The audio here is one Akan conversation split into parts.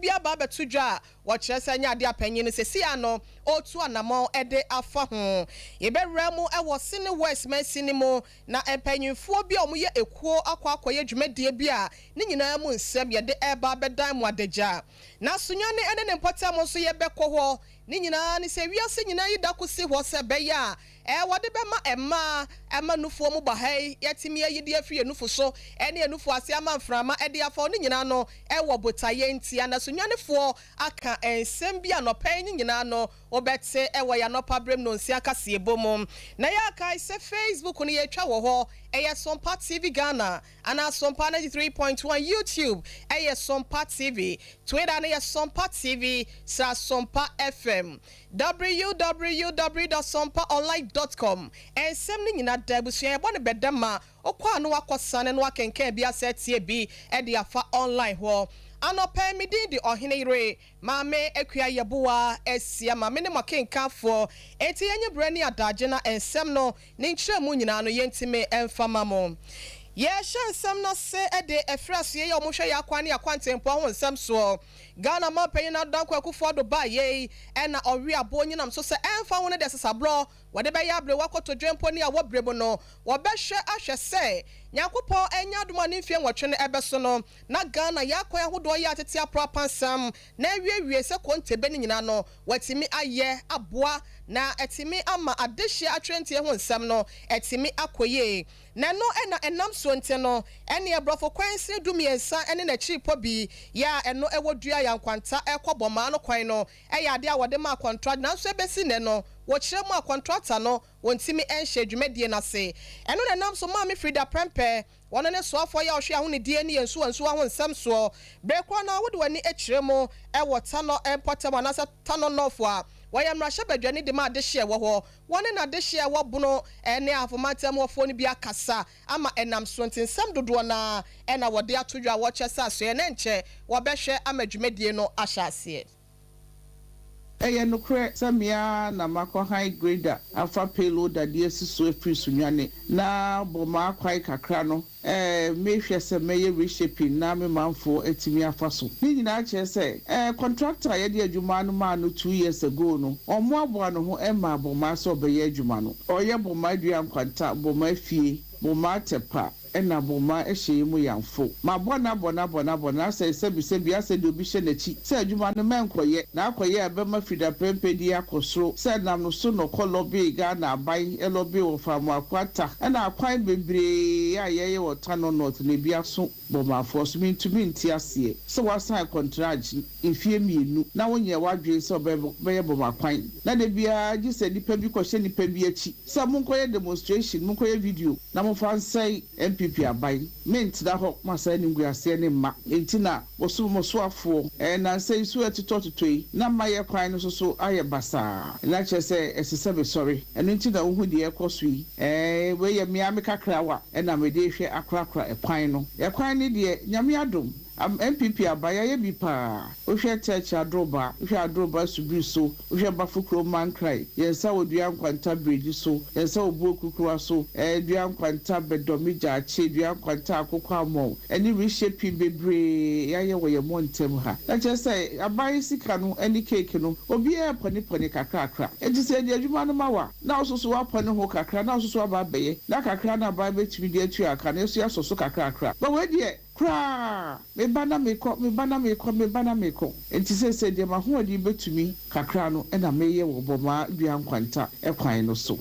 bi aba abɛto dwa a wɔkyerɛ sɛ ɛnyɛ adeɛ a panyin no seesei ano ɔretu anammɔn de afa ho. Yɛbɛwura mu wɔ Sene West mansini mu na mpanyinfoɔ bi a wɔyɛ ekuo akɔ akɔyɛ dwumadie bi a ne nyinaa mu nsɛm yɛde ɛreba abɛdan mu adagya. Na Sunyani ne ne mpɔtam nso yɛbɛkɔ hɔ. Ne nyinaa ne sɛ wiase nyinaa yi da ko si hɔ sɛ ɛbɛyɛ a ɛɛ wɔde bɛma mmaa ɛma nufoɔ mu ba ha yi yɛtumi ayi de afiri yɛn nufu so ɛne yɛn nufu ase ama mframa ɛde afa. Ne nyinaa no ɛwɔ botaeɛ nti ana Sunyanifoɔ aka nsɛm bi anɔpa yi. Ne nyinaa no wɔbɛte ɛwɔ yɛn anɔpa berɛm no nsia kaseɛbɔ mu. Na yɛakae sɛ Facebook no yɛtwa wɔ hɔ, ɛyɛ Sompa TV Ghana anaa Sompa 93.1. YouTube ɛyɛ Sompa TV, Twitter no yɛ Sompa TV sra Sompa FM, www.sompaonline.com. Ɛnsɛm no nyinaa da abusua yɛbɔ no bɛda ma wokɔ a no wakɔsane no wakenkan bi asɛ tie bi ɛde afa online hɔ. Anɔpɛ me din de Ɔhene Yere Maame Akua Yɛboa Asia maame ne mɔkenkafoɔ. Enti yɛnyɛ berɛ ne adagye na nsɛm no ne nkyerɛmu nyinaa no yɛntumi ɛmfa ma mo. Yɛhyɛ nsɛm no ase de ɛfiri asoɛ yɛ ɔmohwɛ yɛ akwan ne akwantempɔn ho nsɛm soɔ. Ghana manpanyin Addo Dankwa Akufo-Addo baa yei ɛna ɔwe aboɔ nyinam so sɛ ɛmfa ho no deɛ sesaborɔ wɔde bɛyɛ abere wakɔtɔ mpo ne a wɔbrɛ mu no, wɔbɛhwɛ ahwɛ sɛ Nyankopɔn ɛnya adom a ne mfie 8 no ɛbɛso no na Ghana yɛ akwan ahodoɔ yɛ atete aporo apansam na awiewie sɛ kɔntebe no nyinaa no wɔatumi ayɛ aboa na ɛtumi ama adehyeɛ atwerɛntie ho nsɛm no ɛtumi akɔ yie. Na ɛno ɛna ɛnam so nti no ɛne aborɔfo kwan 13 ɛne n'akyiri pɔ bi yɛ a ɛno ɛwɔ dua yɛ nkwanta ɛkɔ bɔmaa no kwan no ɛyɛ adeɛ a wɔde ma contract, nanso ɛbɛsi nɛ no wɔkyerɛ mu a contractor no wɔntumi ɛnhyɛ dwumadie n'ase. Ɛno na ɛnam so Maame Frida Prɛmpɛ, wɔn ne soafoɔ yɛ a ɔhwɛ ahonidie ne yɛn nsuwa nsuwa ho nsɛm soɔ, bere korɔ na wode w'ani akyerɛ mu ɛwɔ Tano mpɔtam anaasɛ Tano North a wɔyɛ mmarahyɛbadwani de ma adehyeɛ wɔ hɔ, wɔne n'adehyeɛ wɔ Bono ne Ahofomantam wɔfoɔ no bi akasa ama ɛnam so nti nsɛm dodoɔ naa ɛna wɔde ato dwa a wɔkyɛ sɛ asoɛ ne nkyɛ wɔbɛhwɛ ama dwumadie no ahyɛ aseɛ. Ɛyɛ nokorɛ sɛ mmea na makɔ hire grader afa payload adeɛ asi so afiri Sunyane na bɔ akwan kakra no mehwɛ sɛ mɛyɛ reshaping na me manfoɔ atumi afa so. Ne nyinaa kyerɛ sɛ contractor a yɛde adwuma no maa no 2 years ago no, ɔmmoaboa ne ho ɛma Bɔmaa sɛ ɔbɛyɛ adwuma no. Ɔyɛ Bɔmaa Dua Nkwanta, Bɔmaa Fie, Bɔmaa Tɛpa ɛna Bɔmaa ɛhyɛ yi mu yamfo. Mabɔ na abɔ na abɔ na abɔ na asɛ sɛbisɛbi asɛ deɛ obi hyɛ n'akyi sɛ adwuma no mɛnkɔyɛ na akɔyɛ a ɛbɛma Frida Prɛmpɛ di akɔ soro sɛ nam no so na ɔkɔ lobby Ghana aban ɛ lobby wɔ Famoako Ata ɛna akwan bebree a yɛyɛ wɔ Tano North na ebi aso Bɔmaafoɔ so. Mintumi nte aseɛ sɛ wasan contract mfie 2 na wonyɛ w'adwene sɛ ɔbɛyɛ bɔmakwan na de biara gye sɛ nipa bi kɔhyɛ nipa bi akyi sɛ monkɔyɛ demonstration, monkɔyɛ video na momfa nsɛe NPP aban. Mentena hɔ ma saa animguaseɛ ne mma. Enti na wɔso mɔsoafoɔ nansa yi so ɛtotɔtotɔ yi na mma yɛ kwan no nso so ayɛ basaa na kyerɛ sɛ ɛsɛ sɛ mesɔre. Ɛno nti na wohu deɛ ɛkɔ so yi. Wei yɛ mmea me kakrawa ɛna mede hwɛ akorakora ɛkwan no. Ɛkwan no deɛ, Nyame adom, NPP aba yɛayɛ bi paa. Wohwɛ Tɛkyi Adoroba, wohwɛ Adoroba Subiri so, wohwɛ Bafo kurom Mankran, yɛn nsa wɔ Dua Nkwanta Bridge so, yɛn nsa wɔ Buo Kukuruwa so, Dua Nkwanta Bɛdɔmi Gyaakye, Dua Nkwanta Akokɔ Amɔw ɛne reshaping bebree yɛayɛ wɔ yɛn mmɔntɛm ha. Na kyerɛ sɛ aban sika no ɛne cake no obiara pɔnepɔne kakrakra. Enti sɛ yɛde adwuma no ma wa na ɔso so wapɔne ho kakra na ɔso so aba abɛyɛ na kakra na aban bɛtumi de atua aka na ɛso yɛasɔ so kakrakra. Ba wei deɛ koraa, meba na mekɔ, meba na mekɔ, meba na mekɔ. Nti sɛ deɛ m'ahoɔden bɛtumi kakra no ɛna meyɛ wɔ Bɔmaa Dua Nkwanta ɛkwan no so.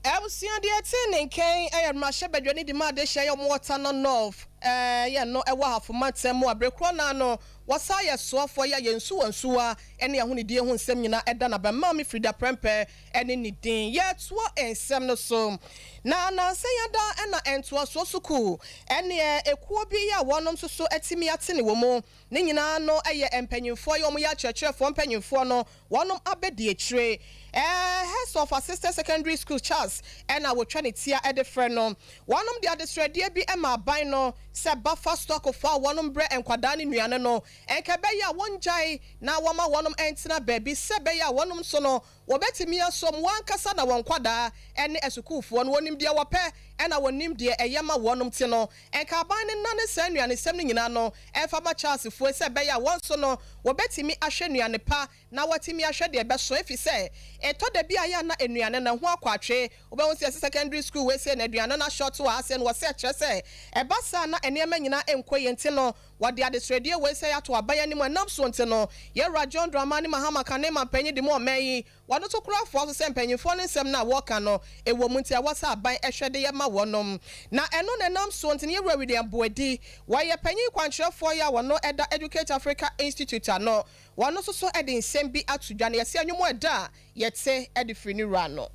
Abusua, deɛ te ne nkɛn ɛyɛ mmarahyɛbadwani de ma adehyɛ yɛ ɔmo wɔ Tano North yɛ no ɛwɔ Hafomantam mu abere korɔ naa no wɔsa yɛ soafoɔ yɛ yɛn nsuwa nsuwa ɛne ahonidie ho nsɛm nyinaa ɛda na bɛma Frida Prɛmpɛ ɛne ne din. Yɛtoa nsɛm no so na nansa yɛda ɛna ntoasoɔ sukuu ɛne ekuo bi a wɔnom nso so ɛtumi ate ne wɔ mu. Ne nyinaa no ɛyɛ mpanyinfoɔ yɛ wɔn yɛ akyerɛkyerɛfoɔ mpanyinfoɔ no wɔnom abɛdi akyire. Heads of Assistant Secondary School, CHASS, ɛna wɔtwa ne tia ɛde frɛ no, wɔnom de adesrɛdeɛ bi ɛma aban no sɛ buffer stock fo a wɔnom brɛ nkwadaa ne nnuane no ɛnka bɛyɛ a wɔngyae na wɔma wɔnom ɛntena baabi sɛ bɛyɛ a wɔnom nso no. wɔbɛtumi asom wɔn ankasa na wɔn nkwadaa ne asukuufoɔ no, wɔnim deɛ wɔpɛ ɛna wɔnim deɛ ɛyɛ ma wɔnom ti no, nka aban no nane saa nnuanesɛm no nyinaa no ɛmfa ma Charlesfoɔ sɛ ɛbɛyɛ a wɔn nso no wɔbɛtumi ahwɛ nnuane pa na wɔatumi ahwɛ deɛ ɛbɛso, ɛfiri sɛ ɛtɔ da bi a yɛ ana nnuane no ho akɔ atwe. Wobɛhu sɛ yɛsɛ secondary school wei sɛ na aduane no ahyɛ to a asɛ no wɔ sɛ kyerɛ sɛ ɛba saa na nneɛma nyinaa nkɔ yie. Nti no wɔde adesrɛdeɛ wei sɛ yɛato aban anim. Ɛnam so nti no, yɛwura John Dramani Mahama kane ma mpanyin de mu ɔman yi wɔno nso kora afoa so sɛ mpanyinfoɔ no nsɛm no a wɔka no ɛwɔ mu, nti ɛwɔ sɛ aban ɛhwɛ de yɛ ma wɔnom. Na ɛno na ɛnam so nti no, yɛwura William Boadi, wɔyɛ panyin kwankyerɛfoɔ yi a wɔno ɛda Educate Africa Institute ano, wɔno nso so ɛde nsɛm bi ato dwa na yɛsɛ anwom ɛda a yɛte ɛde firi ne wura no.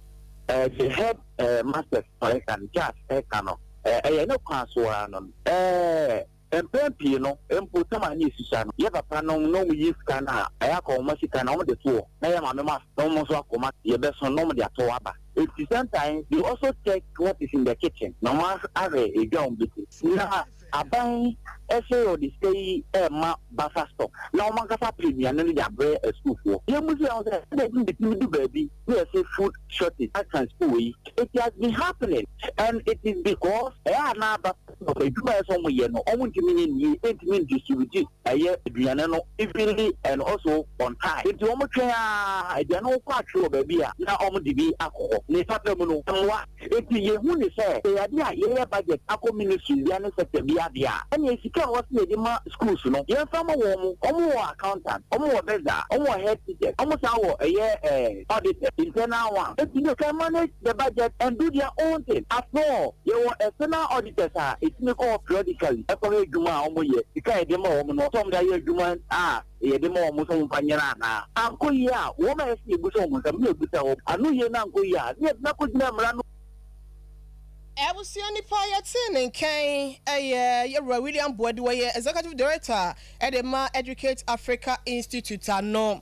The head masters ɛka no, Charles ɛka no, ɛyɛ ne kwan so ara no. Mpɛn pii no mpo, tama ne esisa no, yɛ papa no na ɔmo yi sika no a ɛyɛ akɔnma sika na ɔmo de to hɔ, na yɛ maame ma na ɔmo nso akɔma yɛbɛso na ɔmo de ato aba. Eti sometimes they also check what is in the kitchen na ɔmo ahwɛ edwa ɔmo besi. Na aban ɛsɛ ɔde sika yi ɛɛma buffer stock na ɔmo ankasa pere nnuane no de abrɛ asukuufoɔ. Yɛn mu sɛ ɛho sɛ ɛna ebi betumi du baabi na yɛsɛ food shortage aka school yi. It has been happening and it is because ɛyɛ ana buffer stock adwuma yɛ sɛ ɔmo yɛ no, ɔmo ntumi nyɛ nie, ntumi distribute ɛyɛ aduane no evenly and also on time. Nti ɔmo twɛn a aduane kɔ atwe wɔ baabi a na ɔmo de bi akɔ hɔ ne papa mu no mmoa. Eti yehu ne sɛ yɛade a yɛyɛ budget akɔ ministry bia ne sector bi adeɛ a, ɛna sika a wɔsi yɛde ma schools no, yɛmfa ma wɔn mo. Ɔmo wɔ accountant, ɔmo wɔ bursar, ɔmo wɔ head teachers, ɔmo san wɔ ɛyɛ auditor, internal one. Eti they can manage the budget and do their own thing. After all, yɛwɔ external auditors a etimi kɔ periodically ɛkɔhwɛ adwuma a ɔmo yɛ. Sika a yɛde ma wɔn no, sɛ ɔmo de ayɛ adwuma a yɛde ma wɔn sɛ wɔn fa nyere anaa ankɔ yie a, wɔn a yɛsi ebusa wɔn nsɛm ne ebusa wɔn ano yie na ankɔ yie a, ne yɛde n'akɔ gyina mmara no. Abusua, nipa yɛte ne nkyɛn ɛyɛ yɛwura William Boadi, wɔyɛ executive director ɛde ma Educate Africa Institute ano.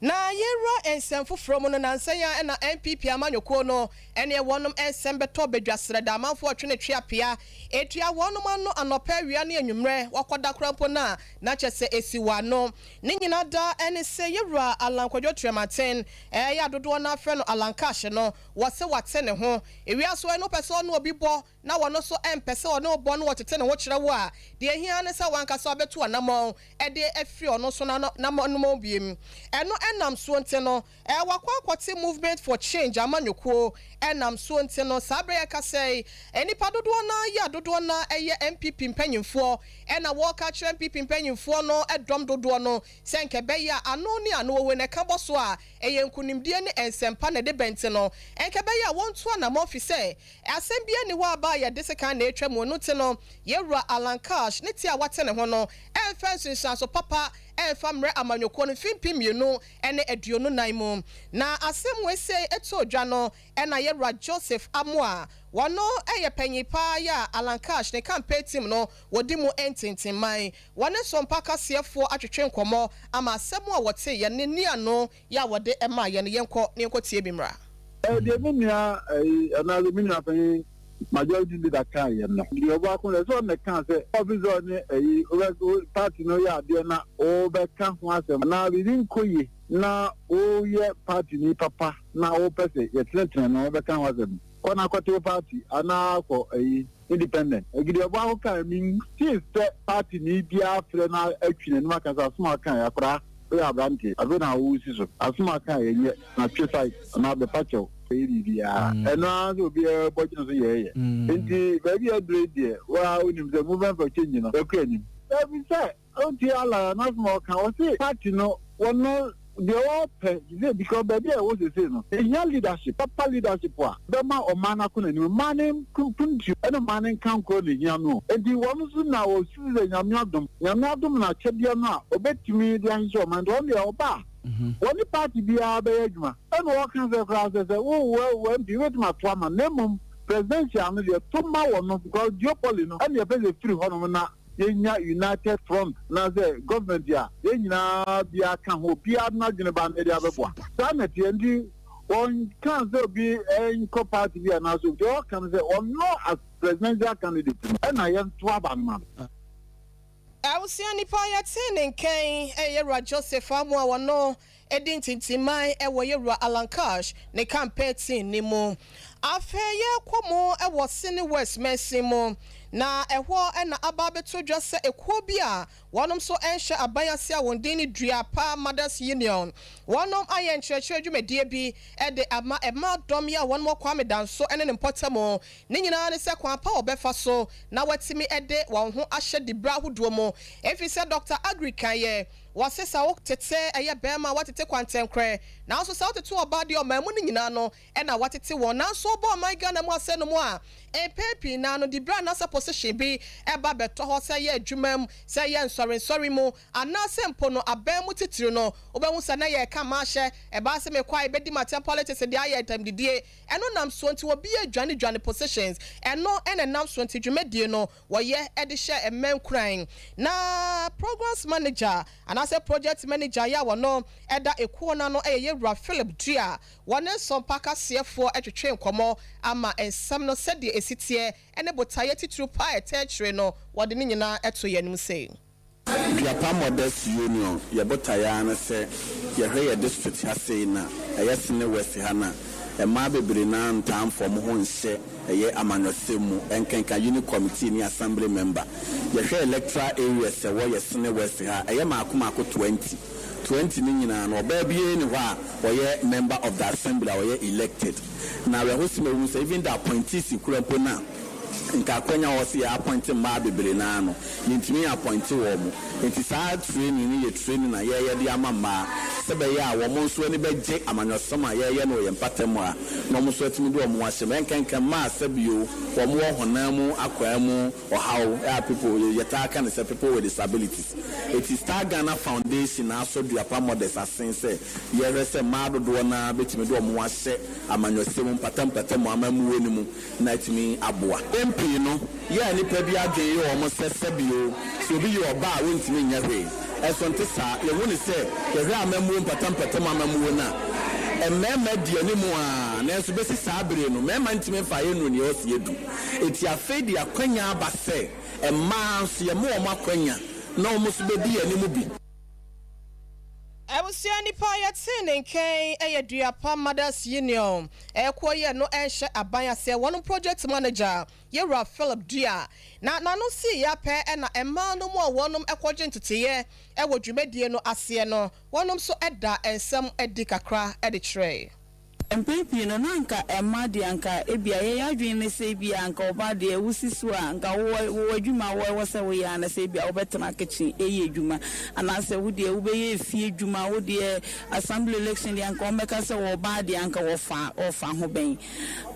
Na yɛwura nsɛm foforɔ mu no, nansa yi a ɛna NPP amanyɔkuo no ɛne wɔnom nsɛm bɛtɔ badwasrɛ da amanfoɔ ɔtwe ne twe apea etua wɔnom ano anɔpɛ, awia ne anwummerɛ, wakɔda kora mpo no a na kyɛ sɛ esi wɔ ano. Ne nyinaa da ɛne sɛ yɛwura Alan Kwadwo Kyerematen, ɛyɛ adodoɔ no afrɛ no Alan Cash no, wɔsɛ wate ne ho ewiase ɛno pɛ sɛ ɔne obi bɔ na wɔno nso ɛmpɛ sɛ ɔne bɔ no, wɔtete ne ho kyerɛ wo a, deɛ ehia ne sɛ wankasa ɔbɛto anammɔn ɛde afiri ɔno nso n'anammɔn biem. Ɛno ɛnam soɔ nti no, wakɔ akɔte Movement for Change amanyɔkuo. Ɛnam soɔ nti no, saa abere yɛ kasa yi, nnipa dodoɔ naa yɛ adodoɔ naa ɛyɛ NPP mpanyinfoɔ, ɛna wɔreka kyerɛ NPP mpanyinfoɔ no ɛdɔm dodoɔ no sɛ nkɛbɛyɛ a ano ne ano wɔwɔ na ɛka bɔ so a ɛyɛ nkunimdie ne nsɛmpa na ɛde bɛnti no, nkɛbɛyɛ a wɔnto anammɔn fi sɛ asɛm bi ani hɔ aba a yɛde sekan na atwa mu no. Te no yɛwura Alan Cash ne ti a wate ne ho no ɛmfa nsunsuanso papa ɛmfa mmerɛ amanyɔkuo no mfe 2024 mu. Na asɛm wei sɛ ɛtɔ dwa no, ɛna yɛwura Joseph Amoa, wɔno ɛyɛ panyin paa yɛ a Alan Cash ne campaign team no wɔdi mu ntintimman, wɔne sompa kaseɛfoɔ atwetwe nkɔmmɔ ama asɛm a wɔte yɛ ne ni ano yɛ a wɔde ɛma yɛ no. Yɛnkɔ ne yɛnkɔ tie bi mmra. Deɛ me nua ɛyi anaasɛ me nua panyin majority leader kan yɛ no deɛ, ɔbɔ akɔn dɛ sɛ ɔna kan sɛ ɔfi ɔne ɛyi ɔbɛ party no yɛ adeɛ na ɔbɛka ho asɛm anaa biribi nkɔ yie na ɔyɛ party ni papa na ɔpɛ sɛ yɛtenetene no, ɔbɛka ho asɛm kɔ na akɔte party anaa akɔ ɛyi independent. Egidi ɔbɔ akɔ kan mi tii sɛ party ni biara frɛ na atwi n'anim aka sɛ asom aka yɛ akora, oyɛ aberanteɛ afei na awo si so asom aka yɛ nyɛ na twe side anaa bɛpa kyɛw ɛyɛ biribiara. Ɛno ara sɛ obiara bɔ gyina so yɛɛyɛ. Nti baabi a aduro deɛ waa onim sɛ Movement for Change no bɛkɔ anim. Baabi sɛ ɔnti ala n'asoma ɔka ɔsi party no wɔno deɛ ɔpɛ sɛ because baabi a ɛwɔ sese no ehia leadership papa, leadership a bɛma ɔman no akɔ n'anim, mmaa ne mpuntuo ɛne mmaa ne nkankoro na ehia no. Nti wɔn nso na wɔsisi sɛ Nyame adom, Nyame adom na akyɛdeɛ no a ɔbɛtumi de ahyehyɛ ɔman. Nti wɔn deɛ ɔba a wɔne party biara bɛyɛ adwuma. Ɛna wɔka sɛ koraa sɛ wo wɔ MP wobɛtumi ato ama, na mmom presidential no deɛ, to ma wɔ no because duopoly no ɛna yɛpɛ sɛ firi hɔnom na yɛnya united front na sɛ government a yɛn nyinaa biara ka ho, obiara n'adwene ba no yɛde abɛboa. Saa na ɛteɛ. Nti wɔn sɛ obi nkɔ party bi anaasɛ obi deɛ ɔka no sɛ ɔno as presidential candidate no ɛna yɛnto aba no ma no. Abusua nipa a yɛtee ne nka yi yɛ Yɛwura Joseph Amoah a ɔno di ntintimman wɔ Yɛwura Alan Cash ne campaign team no mu. Afei yɛrekɔ mu wɔ Sene West mansin mu, na ɛhɔ na aba abɛto dwa sɛ ekuo bi a wɔnom nso nhyɛ aban ase a wɔn din ne Dua Pa Mothers Union, wɔnom ayɛ nkyerɛkyerɛ dwumadie bi de ama mmaa dɔm yi a wɔnom wɔ Kwame Danso ne ne mpɔtamu. Ne nyinaa ne sɛ kwan pa a wɔbɛfa so na wɔatumi de wɔn ho ahyɛ diberɛ ahodoɔ mu, ɛfiri sɛ Dɔkta Aggrey kaeɛ, wɔse sɛ wo tete ɛyɛ barima a woatete kwantɛnkorɛ, nanso sɛ wotete ɔbaa deɛ ɔman mu no nyinaa no na wɔatete wɔn. Nanso wobɔ ɔman Ghana mu asɛm no mu a, mpɛn pii no ara no diberɛ anaasɛ position bi ba bɛtɔ hɔ sɛ ɛyɛ adwuma mu, sɛ ɛyɛ nsɔrensɔre mu, anaasɛ mpo no aban mu titiriw no, wobɛhu sɛ na yɛreka mahyɛ, ɛbaa sɛ mekɔ a yɛbɛdi m'atɛm politics deɛ ayɛ ntɛmdidie. Ɛno nam soɔ nti obiara dwane dwane positions. Ɛno na ɛnam soɔ nti dwumadie no wɔyɛ de hyɛ mma nkuran. Na Programs Manager anaasɛ Project Manager yɛ a wɔno da ekuo no ano yɛ Yɛwura Philip Duah. Wɔne Nsɔmpa kaseɛfoɔ twetwee nkɔmmɔ ama nsɛm no sɛdeɛ ɛsi teɛ ne botaeɛ titiriw paa a ɛtaa akyire no wɔde ne nyinaa to yɛn anim sei. Duapa Mothers Union yɛ botaeɛ ara ne sɛ yɛhwɛ yɛ district ha sei na ɛyɛ Sene West ha na mmaa bebree no ara ntaa mfa wɔn ho nhyɛ ɛyɛ amanyɔsɛm mu ɛnkenka unit committee ne assembly member. Yɛhwɛ electoral areas ɛwɔ yɛ Sene West ha a ɛyɛ maako maako 20. 20 no nyinaa no ɔbaa biara nni hɔ a ɔyɛ member of the assembly a ɔyɛ elected. Na awerɛhosɛm a ɛwɔ mu sɛ even the appointees kura mpo no a nka akwanya a ɔwɔ sɛ yɛ appoint mmaa bebree no ara no, yɛntumi appoint wɔn. Nti saa training no yɛ training a yɛreyɛ de ama mmaa sɛ ɛbɛyɛ a wɔn nso ani bɛgye amanyɔsɛm a yɛreyɛ no wɔ yɛn mpata mu ha na wɔn nso atumi de wɔn ho ahyɛ mu. Ɛnkanka mmaa a sɛbio wɔn wɔ honam mu akwaa mu ɔhaw a people yɛtaa ka no sɛ people with disabilities. Enti Star Ghana Foundation na asɔ Duapa Mothers asen sɛ yɛhwɛ sɛ mmaa dodoɔ no ara bɛtumi de wɔn ho ahyɛ amanyɔsɛm mu, mpata mpata mu, amammuo no mu na atumi aboa. Mpɛn pii no, yɛ a nnipa bi adwene yɛ wɔn sɛ sɛbio sɛ obi yɛ ɔbaa a ontumi nyɛ hwee. Ɛso nte saa. Yɛhu no sɛ yɛhwɛ amammuo mpata mpata mu amammuo no a, mmarima di anim ara, nanso bɛsi saa bere no, mmarima ntumi mfa yɛn nnuru nea ɛwɔ sɛ yɛdu. Enti afei de akwanya aba sɛ mmaa nso yɛma wɔn akwanya na wɔn nso bɛdi yɛn anim bi. Abusua nipa a yɛtee ne nka yi yɛ Duapa Mothers Union ɛkuo yi ɛno ɛnhyɛ aban aseɛ wɔnom project manager Yɛwura Philip Dua na n'ano sii yɛ pɛ na mmaa no mu a wɔnom kɔgye nteteeɛ wɔ dwumadie no aseɛ no wɔnom nso da nsɛm adi kakra de kyerɛɛ. Mpɛn pii no, na anka mmaa deɛ anka ebia yɛn adwene ne sɛ ebia anka ɔbaa deɛ wosi so a anka wowɔ wowɔ adwuma a ɛwɔ sɛ woyɛ anasɛ ebia wobɛtena kitchen ɛyɛ adwuma anaasɛ wo deɛ wobɛyɛ efie adwuma wo deɛ assembly election deɛ anka wɔbɛka sɛ ɔbaa deɛ anka wɔfa wɔfa ho bɛn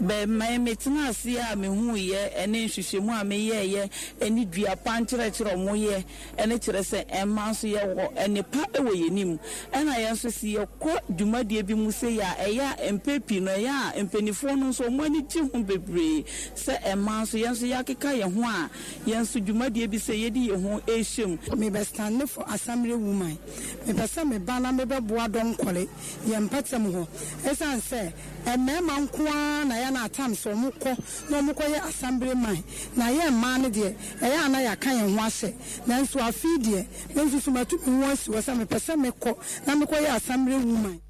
bɛ mɛ metena ase a mehuiɛ ɛne nhwehwɛmu a meyɛɛyɛ ɛne dua pa nkyerɛkyerɛ wɔyɛ Ɛno kyerɛ sɛ mmaa nso yɛwɔ nnepa wɔ yɛn anim. Ɛna yɛn nso sɛ yɛkɔ dwumadie bi mu sei a, ɛyɛ a mpɛ pii no ɛyɛ a mpaninfoɔ no nso wɔn ani gye ho bebree sɛ mmaa nso yɛn nso yɛakeka yɛn ho a yɛn nso dwumadie bi sei yɛde yɛn ho rehyɛ mu. Me bɛ stande for Asamire woman. Me pɛ sɛ me ba na me bɛ boa dɔnkɔle yɛn mpɛtɛm hɔ. Ɛsiane sɛ mmarima nko ara na yɛ na at times wɔn kɔ na wɔn kɔ yɛ Asambire man na yɛn mmaa no deɛ ɛyɛ a na yɛaka yɛn ho ahyɛ. Nanso afei deɛ me nso so matu me ho asi hɔ sɛ mepɛ sɛ mekɔ na mekɔyɛ Asambire woman.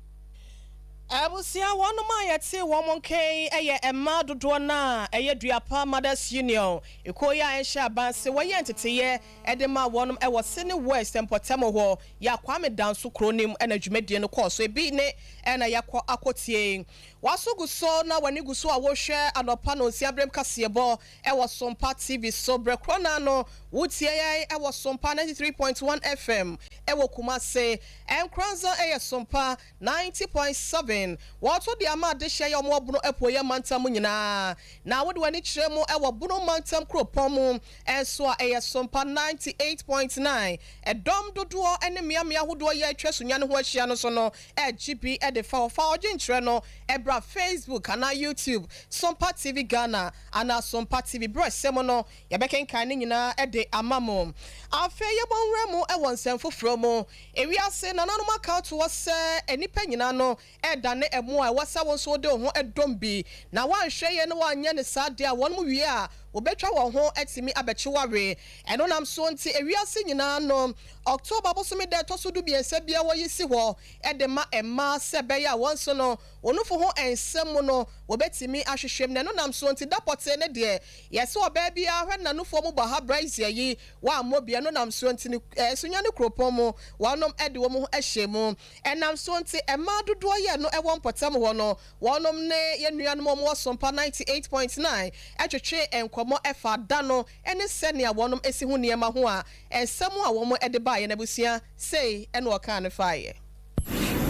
Abusua, wɔnom a yɛtee wɔn nka yi yɛ mmaa dodoɔ no a ɛyɛ Duapa Mothers Union ekuo yi a ɛnhyɛ aban ase wɔyɛɛ nteteyɛ de maa wɔnom wɔ Sene West mpɔtam hɔ yɛ Kwame Danso kuro no mu na dwumadie no kɔɔ so. Ebi ne na yɛakɔ akɔtie. W'aso gu so na w'ani gu so a wohwɛ anɔpa nonsia berɛm kaseɛbɔ wɔ Sompa TV so. Berɛ korɔ no ara no wotie yɛn wɔ Sompa 93.1 FM wɔ Kumase. Nkoranza yɛ Sompa 90.7. Wɔto de ama adehyeɛ yɛ wɔn wɔ Bono Apueeɛ mantam mu nyinaa. Na wode w'ani kyerɛ mu wɔ Bono mantam kuropɔn mu nso a ɛyɛ Sompa 98.9. Ɛdɔm dodoɔ ne mmeammea ahodoɔ yɛ atwa Sunyani ho ahyia no so no regye bi de fa hɔ. Fa w'adwenkyerɛ no bra Facebook anaa YouTube, Sompa TV Ghana anaa Sompa TV. Berɛ sɛ mu no, yɛbɛkenkan ne nyinaa de ama mo. Afei yɛbɔ nwura mu wɔ nsɛm foforɔ mu. Ewiase nananom aka ato hɔ sɛ nnipa nyinaa no redane mmoa a ɛwɔ sɛ wo nso wode wo ho dɔm bi. Na woanhwɛ yie na woanyɛ no saa deɛ a, wɔnom wie a, wɔbɛtwa wɔn ho atumi abɛkye wo awe. Ɛno nam soɔ nti ewiase nyinaa no, October bosome da ɛtɔ so 13 biara wɔyi si hɔ de ma mmaa sɛ ɛbɛyɛ a wɔn nso no wɔn nufu ho nsɛm mu no wɔbɛtumi ahwehwɛ mu. Na ɛno nam soɔ nti da pɔtee no deɛ yɛse ɔbaa biara hwɛ n'anufoɔ mu bɔ ha brazier yi wɔammɔ bi. Ɛno nam soɔ nti no Sunyani kuropɔn mu wɔnom de wɔn ho hyɛ mu. Ɛnam soɔ nti mmaa dodoɔ yɛ no wɔ mpɔtam hɔ no wɔnom ne yɛn nuanom a wɔwɔ Sompa 98.9 twetwee nkɔmmɔ fa da no ne sɛnea wɔnom si ho nneɛma ho a nsɛm a wɔn de baeɛ no abusua sei na wɔkaa no faeɛ.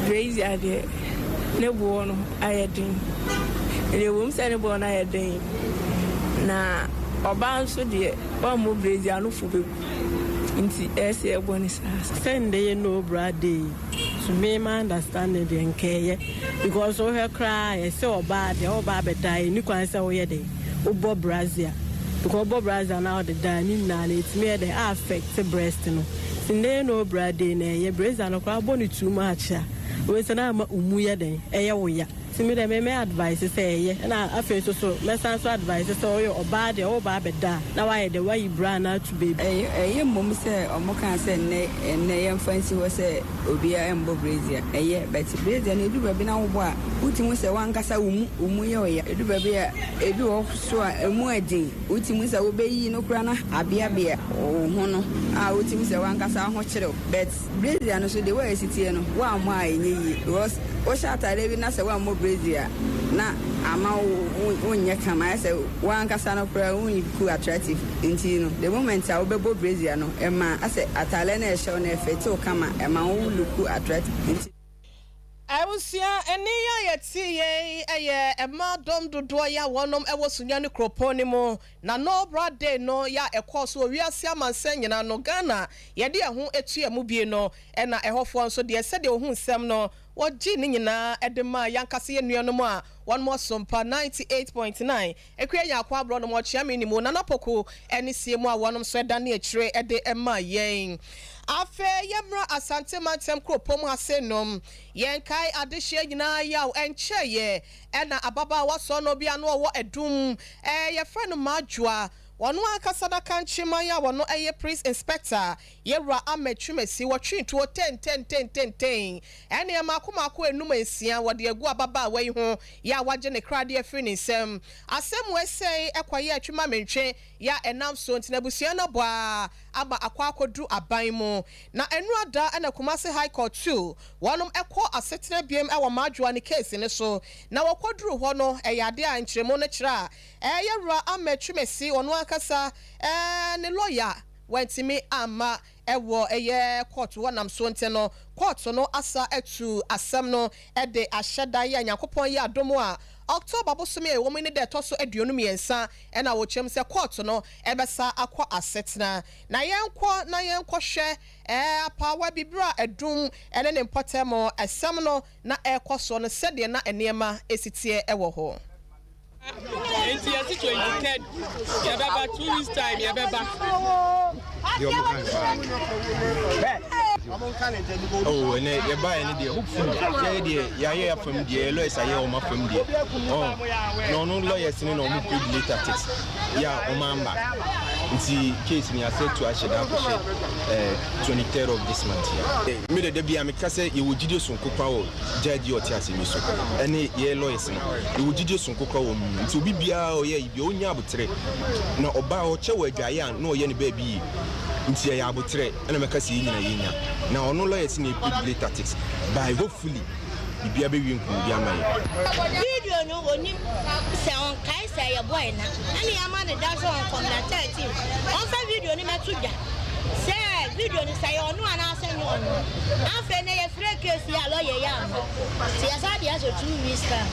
Brazier deɛ, ne boɔ no ayɛ den. Ɛnna ɛwom sɛ ne boɔ no ayɛ den, na ɔbaa nso deɛ, wammɔ brazier no fo bɛgu. Nti ɛyɛ sɛ yɛbɔ no saa. Sɛ ndɛ yɛ no bra day yi to me my understanding deɛ nka ɛyɛ because wohwɛ koraa yɛsɛ ɔbaa deɛ ɔba abɛda a ɛni kwan sɛ woyɛ dɛn wobɔ brazier because wobɔ brazier na wode da a ne nyinaa no ɛtumi yɛ dɛn a affect breast no nti ndɛ yɛ no bra day na ɛyɛ brazier no koraa wobɔ no too much a wobɛhu sɛ na ama wo mu yɛ dɛn ɛyɛ wo ya. Nti me deɛ me mɛ advice sɛ ɛyɛ ɛna afei nso so mɛsan nso advice sɛ ɔyɛ ɔbaa deɛ ɔɔba abɛda a na wayɛ dɛ wayi bra no ato baabi. Ɛyɛ mmom sɛ ɔmo kaa sɛ nnɛ nnɛ yɛmfa nsi hɔ sɛ obiara mmɔ brazier ɛyɛ but brazier no ɛduru baabi na wobɔ a wotumi hu sɛ wankasa wo mu wo mu yɛ wo ya ɛduru baabi a ebi wɔ hɔ so a ɛmu ɛden wotumi hu sɛ wobɛyi no koraa na abeabea wo ho no a wotumi hu sɛ wankasa wo ho kyere wo but Brazier no so de way a esi teɛ no woammɔ a ɛnyɛ yie because wohyɛ ataadeɛ bi na sɛ woammɔ brazier a na ama wo wonyɛ kama ayɛ sɛ woankasa no koraa wonku attractive nti no the moment a wobɛbɔ brazier no ɛma asɛ ataadeɛ no a ɛhyɛ wo no ɛfit wo kama ɛma wo look attractive nti. Abusua, ɛnne yi a yɛte yei yɛ mmaa dɔm dodoɔ yi a wɔnom wɔ Sunyani kuropɔn no mu. Na No Bra Day no yɛ a ɛkɔɔ so wɔ wiase amansan nyinaa no, Ghana yɛde yɛn ho tua mu bie no, ɛna ɛhɔfoɔ nso deɛ sɛdeɛ wɔhu nsɛm no, wɔgyee ne nyinaa de maa yɛn ankasa yɛn nuanom a wɔnom Ɔsompa 98.9 Akua Nyarko Aborɔnom Ɔkyeame ne mu Nana Poku ne sie mu a wɔnom nso dane akyire de maa yɛn. Afei yɛmmra Asante mantam kuropɔn mu ha sei nom, yɛnkae adehyeɛ nyinaa yaw ɛnkyɛeɛ ɛna ababaawa sɔɔnɔ bi a na ɔwɔ Adum ɛɛ yɛfrɛ no Madwoa, ɔno ankasa n'akankyeman a ɔno ɛyɛ Priest Inspector Yɛwura Ahmed Twumasi wɔtwee tuo tententententen ɛneɛ maako maako enum nsia wɔde agu ababaawa yi ho yɛ a wagye ne kradeɛ afiri ne nsam. Asɛm wei sei kɔyɛɛ Twemamentwe yɛ a ɛnam so nti n'abusua no abɔ ara ama akɔ akɔduru aban mu. Na ɛnora da na Kumasi High Court tuu wɔnom kɔɔ asetena biom wɔ Madwoa ne case no so. Na wɔkɔduruu hɔ no ɛyɛ adeɛ a nkyerɛmu no kyerɛ a Yɛwura Ahmed Twumasi ɔno ankasa ne lawyer wantumi amma wɔ ɛyɛ kɔɔto hɔ nam so nti no kɔɔto no asa atu asɛm no de ahyɛ da yi a Nyankopɔn yɛ adom a October bosome a ɛwɔ mu yi ne da ɛtɔ so 23 na wɔkyerɛ mu sɛ kɔɔto no bɛsa akɔ asetena. Na yɛnkɔ na yɛnkɔhwɛ ɛɛ apaawa bi berɛ a adum ne ne mpɔtam asɛm no na ɛrekɔ soɔ no sɛdeɛ na nneɛma si teɛ wɔ hɔ. Nti yɛsi 23rd yɛbɛba, 2 weeks time yɛbɛba. Deɛ ɔmo kan paa. Oh, ɛnɛ yɛbaeɛ no deɛ, hopefully yɛyɛ deɛ yɛayɛ afam deɛ, yɛ lawyers ayɛ ɔmo afam deɛ, oh, na ɔno lawyers no na ɔmo play delay tactics yɛ a ɔmo amba, nti case no yɛasɛ tu ahyɛ da akɔhyɛ 23rd of this month. Yɛ me dada bi a meka sɛ yɛwɔ gyidie sonko koraa wɔ judge yi a ɔte asɛm yi so ɛne yɛ lawyers no, yɛwɔ gyidie sonko koraa wɔ mu, nti obi biara ɔyɛ yi bi ɔnya abotrɛ na ɔbaa ɔkyɛ wɔ adwaeɛ a na ɔyɛ ne baabi yie, nti ɛyɛ abotrɛ ɛna mɛka sɛ yɛn nyina yɛnya na ɔno lawyers no yɛ delay tactics, but hopefully biribiara bɛwie nkonimdi ama yɛ. Video no onim sɛ ɔnkae sɛ ɛyɛ boy na ɛne yɛama no da sɛ ɔnkɔ mmra 13 ɔmfa video no mɛto dwa sɛ video no sɛ ɛyɛ ɔno anaasɛ nyɛ ɔno. Afei na yɛfrɛ case yi a lawyer yi amma nti yɛsan de ahyɛ 2 weeks time.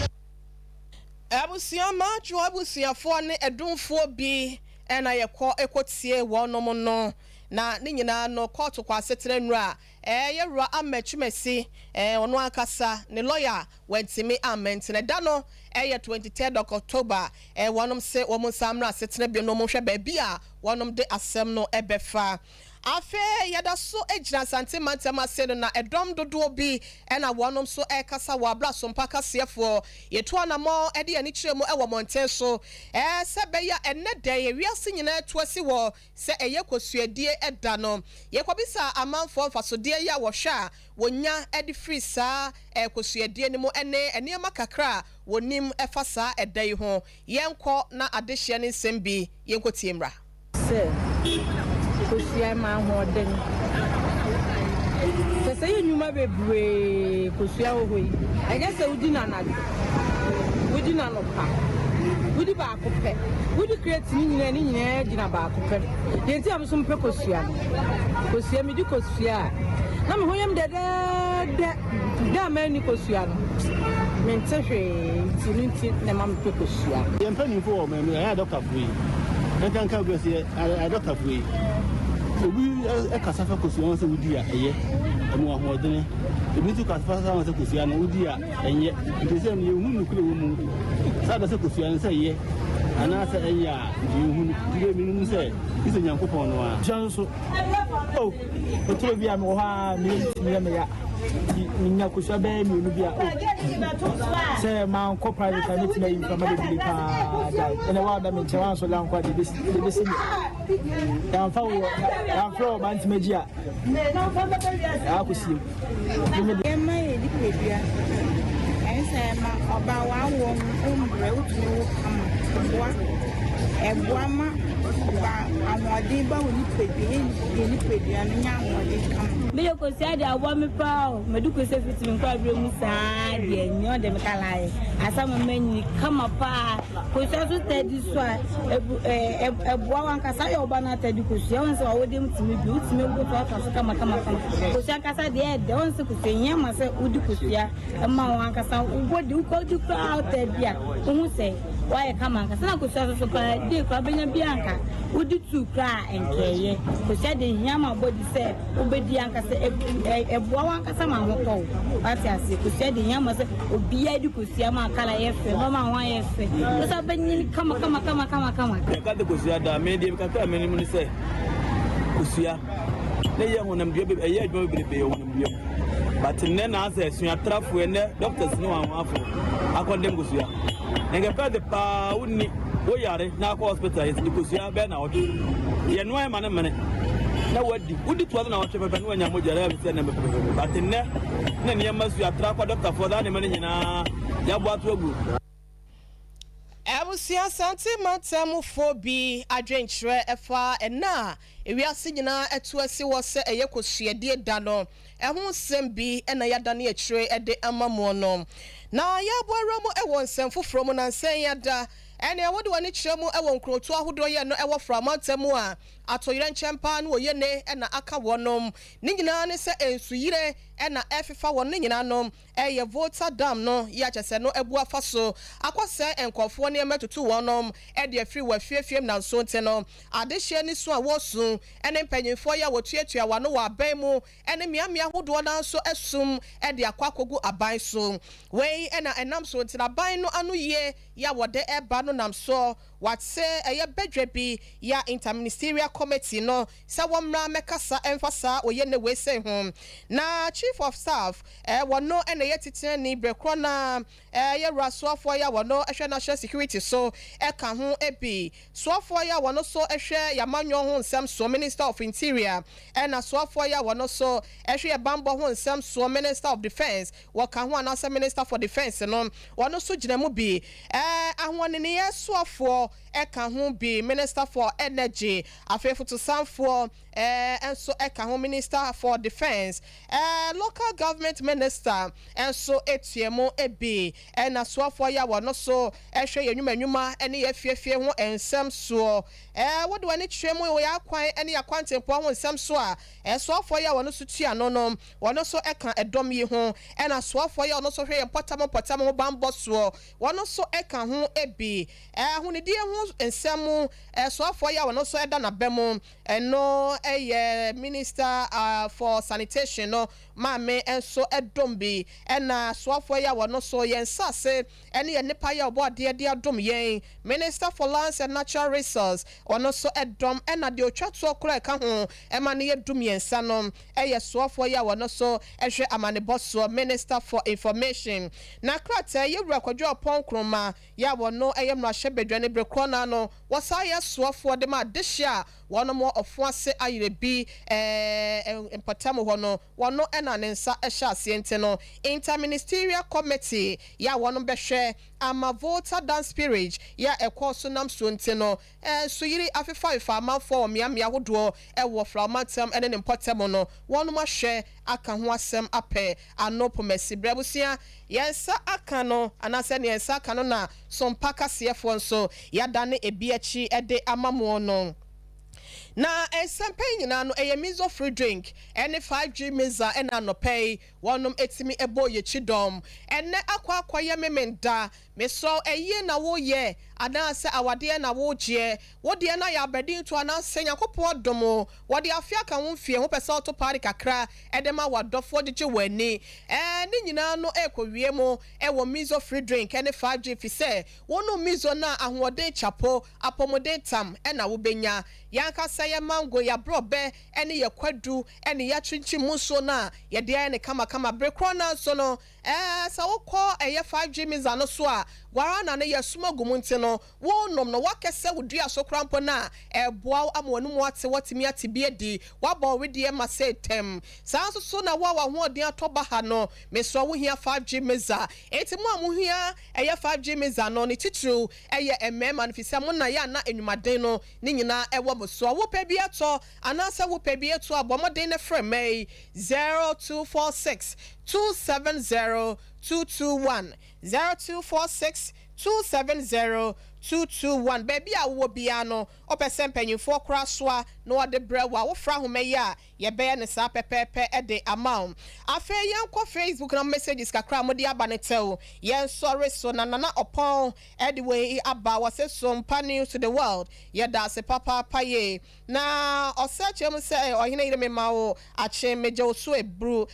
Abusua Madwo abusuafoɔ ne adumfoɔ bi na yɛkɔ kɔtie wɔnom no, na ne nyinaa no kɔɔto kɔ asetena nnura a Yɛwura Ahmed Twumasi, ɔno ankasa ne lɔya wantumi amma nti no ɛda no yɛ 23rd of October, wɔnom se wɔn nsa mmra asetena biom na wɔn nhwɛ baabi a wɔnom de asɛm no bɛfa. Afei yɛda so gyina Asante mantam ase no na ɛdɔm dodoɔ bi na wɔnom nso rekasa wɔ aberɛ a Sompa kaseɛfoɔ yɛtu anamɔn de yɛn ani kyerɛ mu wɔ mmɔnten so sɛ ɛbɛyɛ a ɛnnɛ da yi wiase nyinaa atu asi hɔ sɛ ɛyɛ kosuadie da no. Yɛkɔbisaa amanfoɔ mfasodeɛ yi a wɔhwɛ a wɔnya de firi saa kosuadie no mu ne nneɛma kakra a wɔnim fa saa ɛda yi ho. Yɛnkɔ na adehyeɛ no nsɛm bi yɛnkɔtie mmra. Sɛ kosua ma ahoɔden. Kyerɛ sɛ yɛ nnwuma bebree kosua wɔ hɔ yi. Ɛnyɛ sɛ wodi no anadwo, wodi no anɔpa, wodi baako pɛ. Wodi crate no nyinaa, ne nyinaa gyina baako pɛ. Deɛ nti a me nso mepɛ kosua no, kosua medi kosua a, na me ho yam dɛdɛɛdɛ. Da a manni kosua no, mente hwee nti no nti na ɛma mepɛ kosua. Yɛn mpanyimfo wɔ ɔman mu, ɛyɛ adɔktafo yi, nkanka obi ɔsɛ adɔktafo yi, obi kasa fa kosua ho sɛ wodi a ɛyɛ, ɛmu ahoɔdene, ebi nso kasa fa ho sɛ kosua no wodi a ɛnyɛ. Nti sɛ no yɛnhu nokorɛ wɔ mu, sɛ adɔ sɛ kosua no sɛ ɛyɛ anaasɛ ɛnyɛ a, nti yɛnhu no. Nti deɛ menim sɛ, gye sɛ Nyankopɔn no ara. Kosua nso, oh, ɛtoro bi a mewɔ hɔ a meyɛ meyɛ meya. Nti menya kosua bɛyɛ mmienu bi a oh sɛ mankɔ private a mɛtumi ayi mframa bebree paa gyae ɛnɛ woada me nkyɛn woansɔre ankɔ a deɛ ɛbɛsi me yɛamfa wo yɛamfrɛ wo ma ntumi agyi a akɔsie Ɛma yɛ nipadua ɛne sɛ ɛma ɔbaa w'awoɔ ho mbrɛ wotumi wo kama boa ɛboa ma ba ahoɔden ba wo nipadua yɛ nipadua no nya ahoɔden kama. Meyɛ kosua de aboa me paa o. Madu kosua fiti me nkwaberɛ mu saa deɛ nyɛ ɔde me kala ayɛ. Asa ma manyini kama paa. Kosua so tadi so a ɛboa wankasa yɛ ɔba no atadi kosua wɔn sɛ ɔwɔ dem tumi bi wotumi wo toatoa so kama kama kama. Kosua ankasa deɛ ɛdɛ wɔn sɛ kosua hia ma sɛ wodi kosua ɛma wɔn ankasa wobɔ di wokɔ di koraa wotadi a wohu sɛ Wayɛ kama ankasa na kosua soso paa dei koraa bɛnya bi anka wodi tuu koraa a nkɛɛyɛ kosua de hia ma body sɛ wobɛdi ankasa ɛboa wankasa ma ho tɔ wo wate aseɛ kosua de hia ma sɛ obiara di kosua ma kala yɛ fɛ bɛma ho ayɛ fɛ kosua bɛnyini kama kama kama kama kama. Yɛka de kosua da me deɛ kakra a menim ne sɛ kosua ne yɛ honamdua ɛyɛ adwuma bebrebe wɔ honamdua mu but nnɛ na asɛ suatrafo ɛnɛ doctors ne wɔn ahoafo akɔndɛm kosua. Nka pɛ de paa wonni wo yare na akɔ hospital yɛsi de kosua bɛɛ na ɔtwe yɛnoa ɛma no mene na wadi wodi toa so na ɔtwe pɛpɛ na wanya mogya na ɛbɛsɛ nɛmɛ pɛpɛpɛ but nnɛ na nneɛma su atra kɔ dɔktafoɔ saa nneɛma no nyinaa yɛaboa to agu. Abusua Asante mantam mufoɔ bi adwenkyerɛ ɛfa ɛna a Ewiase nyinaa atu asi hɔ sɛ ɛyɛ kosuadie da no, ɛho nsɛm bi na yɛadane akyire de ama moɔ no. Na yɛabɔ awura mu wɔ nsɛm foforɔ mu nansa yi ada. Ɛnea wode w'ani kyerɛ mu wɔ nkurotoɔ ahodoɔ yɛ no wɔ Fra mantam mu a, atoyerɛnkyɛm paa ne oyene na aka wɔnom. Ne nyinaa ne sɛ nsuyire na ɛfefa wɔn ne nyinaa no Ɛyɛ Volta Dam no yɛ a kyerɛ sɛ no abu afa so akɔsɛe nkurɔfoɔ nneɛma atutu wɔnom de afiri wɔ afiefie mu nanso nti no adehyeɛ ne su a wɔresu ne mpanyinfoɔ yi a wɔtuatua wɔn ano wɔ aban mu ne mmeammea ahodoɔ no ara nso asum de akɔ akɔgu aban so. Wei na ɛnam so nti na aban no ano yie yɛ a wɔde reba no nam so wɔate ɛyɛ badwa bi yɛ a Inter-Ministerial Committee no sɛ wɔmmra mmɛkasa mfa saa oyene wei sei ho. Na Chief of Staff, wɔno na ɛyɛ titenani berɛ korɔ no ara, ɛyɛ wura soafoɔ yi a wɔno hwɛ National Security so ka ho bi, soafoɔ yi a wɔno so hwɛ yɛamanyɔ ho nsɛm soɔ, Minister of Interior, ɛna soafoɔ yi a wɔno so hwɛ yɛ banbɔ ho nsɛm soɔ, Minister of Defence, wɔka ho anaasɛ Minister for Defence no, wɔno so gyina mu bi, ahoɔneneyɛ soafoɔ ka ho bi, Minister for Energy, afei fotosanfoɔ nso ka ho, Minister for Defence, Local Government Minister nso tua mu bi, ɛna soafoɔ yi a wɔno nso hwɛ yɛn nnwuma nnwuma ne yɛn afiefie ho nsɛm soɔ. Wode w'ani kyerɛ mu wɔ yɛn akwan ne yɛn akwantempɔn ho nsɛm so a, soafoɔ yi a wɔno nso tua ano no, wɔno nso ka ɛdɔm yi ho, ɛna soafoɔ yi a wɔno nso hwɛ yɛn mpɔtam mpɔtam ho banbɔ soɔ, wɔno nso ka ho bi. Ahonidie ho nsɛm mu soafoɔ yi a wɔno nso da n'aba mu. mu, ɛno ɛyɛ Minister for Sanitation no maame nso dom bi, ɛna soafoɔ yi a wɔno so yɛn nsase ɛne yɛn nipa yɛ ɔbɔ adeɛ de adom yɛn, Minister for Lands and Natural Resource, ɔno nso dɔm, ɛna deɛ otwa toɔ koraa ɛka ho ɛma no yɛ 13 no ɛyɛ soafoɔ yi a wɔno so ɛhwɛ amanebɔ soɔ, Minister for Information. Na krataa yɛwura Kwadwo Ɔpɔn Nkroma yɛ a wɔno ɛyɛ mmarahyɛbadwa ne bere korɔ n'ano wɔsan yɛ soafoɔ de ma adehyɛ a wɔnom wɔ ɔfo ase ayerɛ bi mpɔtam hɔ no, wɔno ɛna ne nsa ɛhyɛ aseɛ. Nti no interministerial committee yɛ a wɔnom bɛhwɛ ama Volta Dam spillage yɛ a ɛkɔɔ so nam so nti no nsuyiri afefaafa amanfoɔ wɔ mmeammea ahodoɔ ɛwɔ Flaumantam ɛne ne mpɔtam no, wɔnom ahwɛ aka ho asɛm apɛ ano pomasi berɛ. Abusua, yɛn nsa aka no anaasɛ ne yɛn nsa aka no na sompa kaseɛfoɔ nso yɛadane ebi akyi ɛde ama mo no. Na nsɛmpa yi nyinaa no ɛyɛ Mizo free drink ɛne 5G Mixer ɛna anɔpɛ yi wɔnom etimi ɛbɔ yɛkyi dɔm. Ɛnɛ akɔyɛ memenda mesrɛ, ɛyie na woyɛ anaasɛ awadeɛ na wogyeɛ, wodeɛ no ayɛ abɛden to anaasɛ Nyankopɔn adom wɔde afe aka wo mfie ho, pɛ sɛ woto party kakra ɛde ma wadɔfoɔ gyegye w'ani, ne nyinaa no ɛkɔwie mu ɛwɔ Mizo free drink ɛne 5G, fi sɛ wonom Mizo no a, ahoɔden kyapo apɔmuden tam ɛna wobɛnya. Yɛankasa yɛ mango, yɛaborɔbɛ ɛne yɛ kwadu ɛne yɛakyinkyin mu nsuo no a yɛde ayɛ ne kamakama. Bere korɔ no nso no, sɛ wokɔ ɛyɛ 5G Mixer no so a, guarana no yɛ soma gu mu, nti no wonom no wakɛsɛ wo dua so kora mpo no a, ɛboa wo ama w'anum ate, watumi ate bi adi, wabɔ wedeɛ ma sɛ tɛm saa nso so na wo a w'ahoɔden atɔ ba ha no. Mesrɛ, wohia 5G Mixer. Enti mo a mohia ɛyɛ 5G Mixer no, ne titiriw ɛyɛ mmarima no, fi sɛ mo na yɛ ana enwumaden no ne nyinaa ɛwɔ mo so. Wopɛ bi atɔ anaasɛ wopɛ bi etu abɔ mmɔden ne frɛ mɛ 0246 270 221, 0246 270 221. Baabi a wowɔ biara no, wopɛ sɛ mpanyinfoɔ koraa soa na wɔde brɛ wo a, wofra ahoma yi a, yɛbɛyɛ ne saa pɛpɛɛpɛ de ama wo. Afei yɛnkɔ Facebook na messages kakra a mode aba no tɛw yɛnsɔre so. Na Nana Ɔpɔn ɛde wei aba, wɔsɛ "Sompa news to the world", yɛda ase papaapa yie. Na ɔsɛ kyerɛ mu sɛ, "Ɔhene yere, me ma wo akye, megye wo so eburu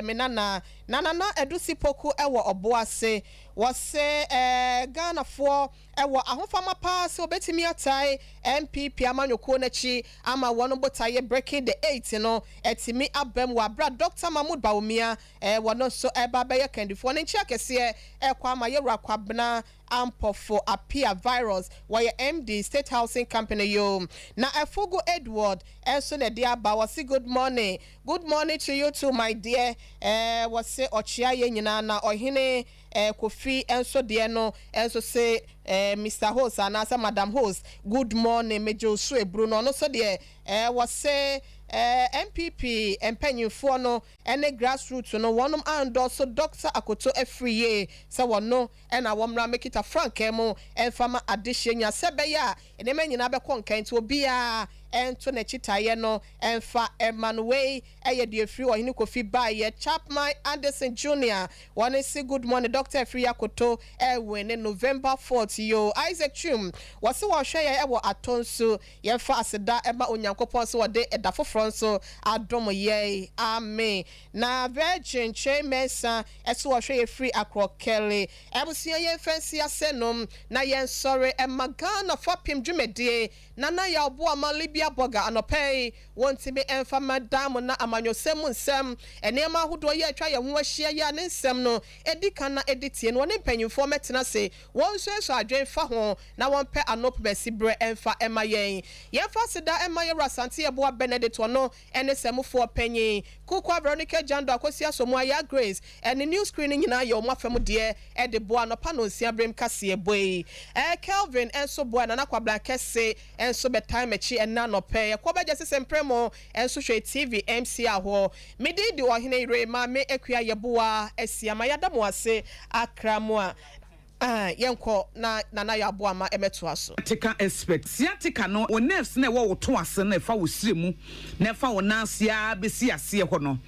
me nana." Na Nana Edusi Poku ɛwɔ ɔbo ase, wɔsɛ Ghanafoɔ ɛwɔ ahofama paa sɛ obetumi atae NPP amanyɔkuo n'akyi ama wɔn botaeɛ Breaking the Eight no ɛtumi abam wɔ abira Dr Mahmood Bawumia wɔn nso ɛba bɛyɛ kandifoɔ ne nkyɛn kɛseɛ ɛkɔ ama yɛwura Kwabena Ampɔfo Apia Virus, wɔyɛ MD, State Housing Company yo. Na Ɛfogo Edward ɛnso na ɛde aba, wɔsi "Good morning." Good morning to you too, my dear. Wɔsi ɔkyea yɛn nyinaa. Na ɔhene Kofi nso deɛ no nso se "Mr Host anaasɛ Madam Host, good morning, megye osu eburu." No ɔno nso deɛ wɔse NPP mpanyinfoɔ no ɛne grassroots no wɔnom andɔso Dr Akoto Afiri yie sɛ wɔno ɛna wɔn mmra mekita frankaa mu ɛnfama adehyɛ nya sɛ bɛyɛ a nneɛma nyinaa bɛkɔ nkan, nti obiara ɛnto n'akyi taeɛ no ɛnfa ɛma no. Wei ɛyɛ deɛ efiri ɔhene Kofi baayɛ. Chapman Anderson Junior wɔn si "Good morning, Dr Efiri Akoto ɛwin ne November 4th" yo. Isaac Chum wɔsi wɔhwɛ yɛ ɛwɔ atɔ nso. Yɛmfa aseda ɛma Onyankopɔn sɛ wɔde ɛda foforɔ nso adom yɛn, amen. Na Virgin Kyɛn Mɛnsa ɛso wɔhwɛ yɛ firi Akorɔkɛle. Abusua, yɛmfa nsi ase nom na yɛnsɔre ɛma Ghana fapem dwumadie. Nana yɛ ɔbo ama Libya Bɔga anɔpɛ yi wɔntumi ɛmfa ma dam na amanyɔsɛm mu nsɛm, nneɛma ahodoɔ yɛ atwa yɛn ho ahyia yɛ a ne nsɛm no edi kan na edi tie no, wɔne mpanyinfoɔ mɛtena ase, wɔn nso nso adwen fa ho na wɔmpɛ ano pomasi berɛ ɛmfa ɛma yɛn. Yɛmfa aseda ɛma yɛwura Asante Yɛboa Benedict, ɔno ɛne sɛmufoɔ panyin Kukua Veronica Jando, Akosi Asomu Aya Grace ɛne new screen nyinaa yɛ wɔn afɛm deɛ ɛde boa anɔpa no nsia berem kaseɛ bɔ yi. Kelvin ɛnso boa, Nana Kwabla Kɛse ɛnso bɛtan m'akyi ɛna anɔpɛ yɛkɔ bɛgye sese mprɛmo ɛnso hwɛ TV MC ahɔ. Mede di ɔhene yere Maame Akua Yɛboa Asiama, yɛada mo ase akra mu a yɛnkɔ na Nana yɛ aboa ma ɛmɛtoa so. Sciatica expert, sciatica no, wo nerves na ɛwɔ wo to ase no, ɛfa wo sire mu na ɛfa wo nan ase a bɛsi aseɛ hɔ no.